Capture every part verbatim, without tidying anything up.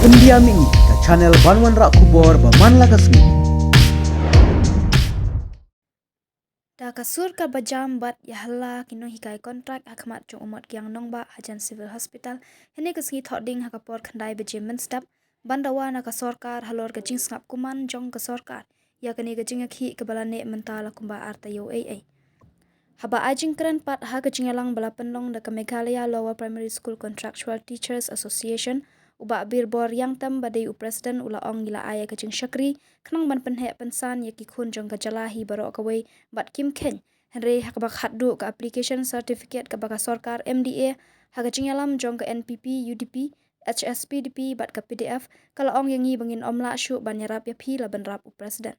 India Mini, ka channel ban wanrah khubor ba man la ka sngi. Da ka sur kaba jam bad ïa hala ki nonghikai kontrak ha khmat jong u Motkiang Nongbah hajan Civil Hospital, hynne ka sngi Thohdieng ha ka por khyndai baje mynstep, ban dawa na ka sorkar halor ka jingsngap kumman jong ka sorkar ïa kane ka jingïakhih kaba la neh mynta la kumba ar taïew eiei. Haba ai jingkren pat ha ka jingïalang ba la pynlong da ka Meghalaya Lower Primary School Contractual Teachers Association, u Bah Birbor Ïangtem ba dei u president u la ong ngi la ai ïa ka jingshakri khnang ban pynheh pynsan ïa ki khun jong ka jylla hi baroh kawei bad kim kheiñ. Hynrei ha kaba khatduh ka application certificate kaba ka sorkar M D A ha ka jingïalam jong ka N P P, U D P, H S P D P bad ka P D F, ka la ong ïa ngi ba ngin ym lah shuh ban ïarap ïa phi la bynrap u president.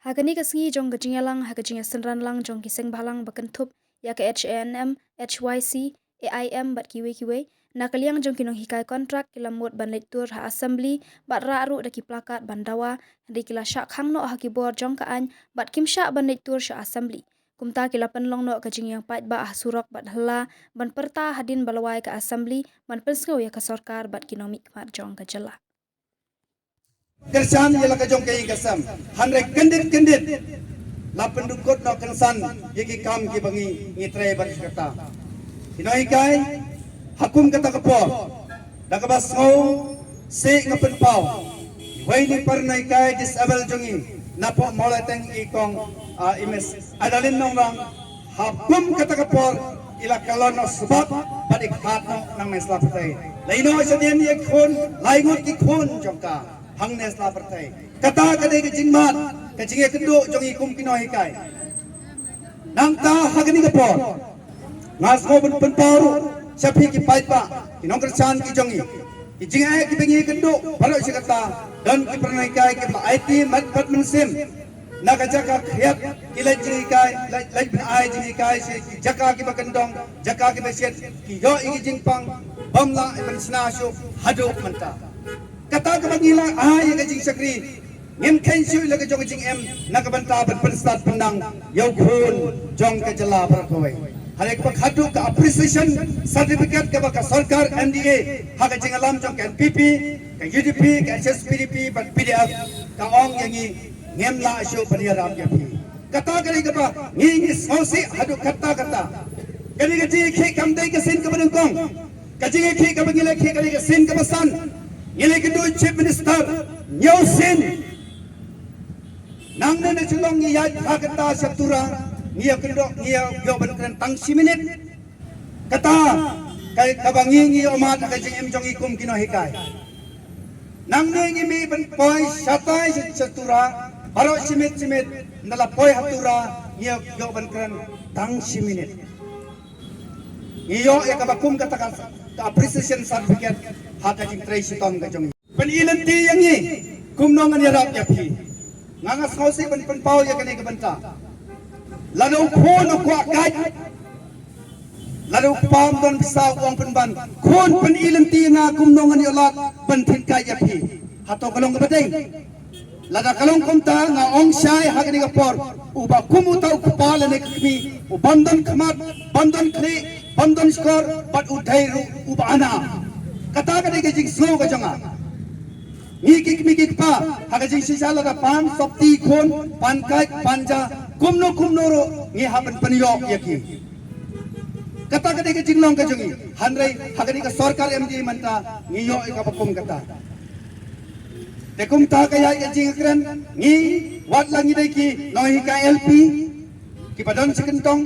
Ha kane ka sngi jong ka jingïalang ha ka jingïasynran lang jong ki seng bhalang ba kynthup ïa ka H A N M, H Y C, A I M bad kiwei kiwei, na ka liang jong ki nonghikai kontrak ki la mut ban leit tur ha assembly bad rah ruh da ki plakat ban dawa, hynrei ki la shah khang noh ha ki bor jong ka aiñ bad kim shah ban leit tur sha assembly. Kumta ki la pynlong noh ka jingïeng paidbah ha surok bad halla ban pyrta hadien ba lawei ka assembly ban pynsngew ïa ka sorkar bad ki nongmihkhmat jong ka jylla. Kyrshan ïa la ka jong ka ïing ka sem. Hynrei kyndit kyndit la pyndukut noh kynsan ïa ki kam kiba ngi ngi trei bad kata. Ki nonghikai, ha kum kata ka por, da kaba sngewsih nga pynpaw, iwei na i para nonghikai disable jong ngi na pdeng Mawlai Teng, i kong, ah, i Miss Adalin Nongrang, ha kum kata ka por i la kyllon noh sbak bad i khat noh nangne sla pyrthei. La ïehnoh shadien ïa ki khun, lai ngut ki khun jong ka hangne sla pyrthei. Kata ka dei ka jingmad, ka jingïakynduh jong ngi kum ki nonghikai. Nangta ha kane ka por nga sngew ban pynpaw ruh sha phi ki paidbah, ki nongkyrshan ki jong ngi, ki jingeh kiba ngi ïakynduh baroh shi katta. Don ki para nonghikai kiba la aiti mat bad mynsiem na ka jaka khriat, ki leit jinghikai, leit, leit ban ai jinghikai sha ki jaka kiba kyndong, jaka kiba shit, ki ïoh ïa ki jingpang bym lah ban shna shuh haduh mynta. Kata kaba ngi la ai ïa ka jingshakri, ngim kheiñ shuh ïa la ka jong ka jingim na ka bynta ban pynstad pynnang ïa u khun jong ka jylla baroh kawei. Hynrei kaba khatduh, ka appreciation certificate kaba ka sorkar M D A ha ka jingïalam jong ka N P P, ka U D P, ka H S P D P bad P D F, ka ong ïa ngi ngim lah shuh ban ïarap ïa phi. Kata ka dei kaba ngi ngi sngewsih haduh katta katta. Kane ka jingïakhih kam dei ka sien kaba nyngkong. Ka jingïakhih kaba ngi la khih ka dei ka sien kaba san. Ngi la ïakynduh Chief Minister hynñiew sien. Nangne na Shillong ngi ïaid ha kata sha Tura, ngi ïakynduh, ngi ïa ïoh ban kren tang shi minit. Kata ka, kaba ngi ngi ïohmad ha ka jingim jong ngi kum ki nonghikai. Nangne ngi mih ban poi shatai sha, sha Tura, baroh shi miet shi miet, ynda la poi ha Tura ngi ïoh ban kren tang shi minit. Ngi ïoh ïa kaba kum kata ka, ka appreciation certificate ha ka jingtrei shitom ka jong ngi. Pyni lynti ïa ngi kumno ngan ïarap ïa phi. Nga nga sngewsih ban pynpaw ïa kane ka bynta. Lada u khun u kwah kait, lada u kpa um don pisa, u ong pynban, khun, pyni lynti ïa nga kumno ngan ïoh lad ban pynthikna ïa phi. Hato ka long kaba dei? Lada ka long kumta, nga ong shai ha kane ka por, uba kum uta u kpa lane ka kmie u bym don khmat, bym don khlieh, bym don shkor, bad u dei ruh uba anah. Kata ka dei ka jingsngew ka jong nga. Ngi ki kmie ki kpa ha ka jingshisha lada pan sopti khun, pan kait, pan ja, kumno kumno ruh ngi hap ban pynïoh ïa ki. Kata ka dei ka jinglong ka jong ngi. Hynrei ha kane ka sorkar M D A mynta ngi ïoh ïa kaba kum kata. Te kumta ka ïaid ka jingkren, ngi wat la ngi dei ki nonghikai L P kiba don shi kyntong.